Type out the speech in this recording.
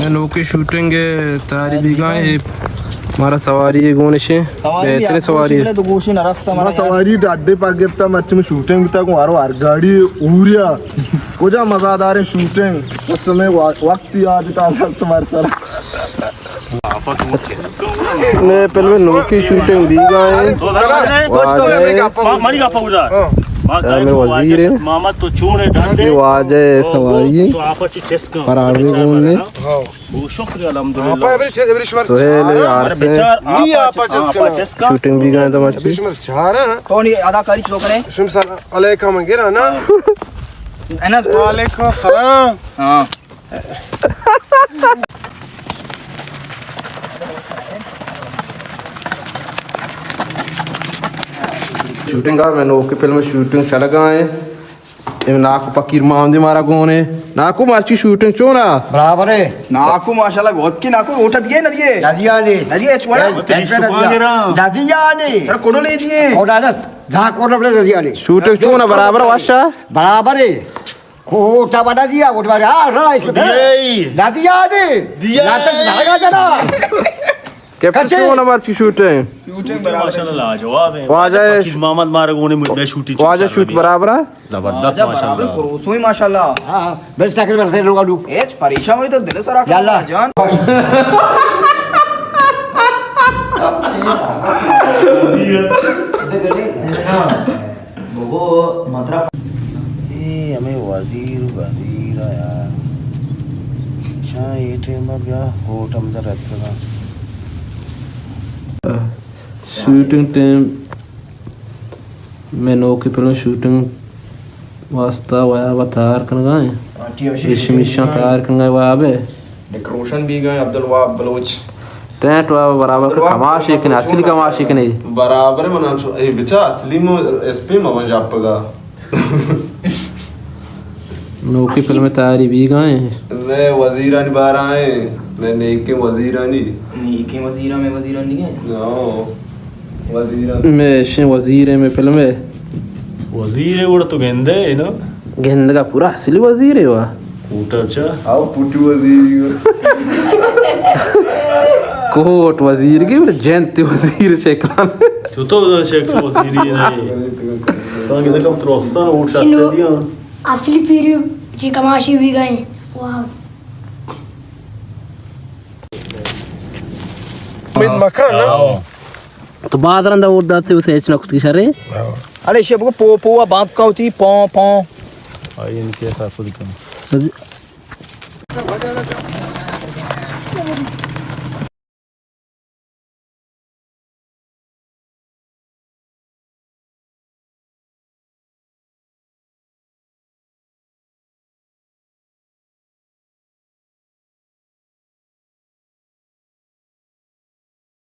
نوکیں شوٹنگ ءِ تیاری بیگا ایں، مارا سواری ءِ گونشیں، سواری بہتریں سواری۔ دو گوشی نہ رستہ ما مارا۔ سواری ڈاڈے پاک گپتا، مرچی میں شوٹنگ بتا کو ہر ہر گاڑی اوریا۔ کجا مزہ داریں شوٹنگ، بس میں وا-، وقت یاد تا سب تمہارے سر۔ نے فلم نوکی شوٹنگ بیگا ایں۔ واجہ، ہاں۔ واجہ سواری ایں۔ تو آپ اچھی ٹیسٹ کر۔ پراڑوے گون نے۔ ہاں۔ وہ شکر الحمدللہ۔ سہیل عارف ایں۔ شوٹنگ بیگا ایں تو مرچی۔ تو نی اداکاری چلو کرے۔ شم سر علیکم گرا نا۔ وعلیکم السلام۔ ہاں۔ شوٹنگ ءَ میں نوکی فلم شوٹنگ چلگا ایں۔ اے ناکو فقیر محمد مارا گون ایں۔ ناکو مرچی شوٹنگ چونا؟ برابر ایں۔ ناکو ماشاءاللہ گوت کی ناکو روٹا دیے نہ دیے؟ نہ دیا نے۔ نہ دیے چونا؟ نہ دیا نے۔ ترا کوڈو لے دیے؟ کوڈا دس۔ دا کوڈو لے دیا نے۔ شوٹنگ چونا برابر واشا؟ برابر ایں۔ کوٹا بڑا دیا، کوٹا بڑا، ہاں، راہ اس کو دیا ہی۔ دادی یاد ہے؟ دیا ہی۔ لگا جنا۔ کیپٹن کسے؟ کیوں نمبر چی شوٹ ہے؟ شوٹنگ برابر۔ ماشاءاللہ لاجواب ہے۔ واجہ فقیر محمد مارگونے مجھے شوٹنگ واجہ شوٹ برابر ہے؟ زبردست واجہ ماشاءاللہ۔ برابر کروسو ہی ماشاءاللہ۔ ہاں، ہاں۔ بس تک بس لوگا ڈو۔ ایچ پریشان ہوئی تو دل سرا یا اللہ۔ جان۔ بگو مطلب۔ اے ہمے وزیر، وزیر آ یار۔ شاہ اے ٹائم بیا کوٹ ہم در رکھتا۔ شوٹنگ ٹائم میں نوکی فلم شوٹنگ واسطہ ویاب تیار کنگا ہیں۔ پارٹی اوشی ریشمی شوٹنگ شاہ کنگا ہیں۔ تیار کنگا ویاب ہے۔ ڈیکوریشن بیگا عبدالوہاب بلوچ۔ ٹینٹ و برابر عبدالوہاب کماشے بلوچ کنے، اصلی کماشے کنے۔ برابر منا چو، اے بچا اصلی مو ایس پی مو جاپگا۔ نوکی فلم تیاری بیگا ہیں۔ میں وزیرانی بارا ہیں، میں نیکیں وزیرانی۔ نیکیں وزیران، میں وزیران نہیں ہیں۔ ہاں، وزیران۔ میں شیں وزیر ہیں، میں فلم ہے۔ وزیر ہے، وڑا تو گندے ہے نا؟ گندگا پورا اصلی وزیر ہے وا۔ کوٹا چا؟ آؤ پوٹی وزیر۔ کوٹ وزیر کی بولے جینتی وزیر شکلان۔ تو تو شکل وزیری نہیں۔ تو انگیزے کم تروستان ووٹ شنو، شاکتے دیا۔ اصلی پیری جی کماشی بھی گئے۔ واو۔ امید مکن نا۔ تو بعد رندا ووٹ داتے اسے اچ نکت کی شرے۔ اڑے شے بگو پو پو بات کا ہوتی پو پو۔ آئی ان کے ساتھ خود کم۔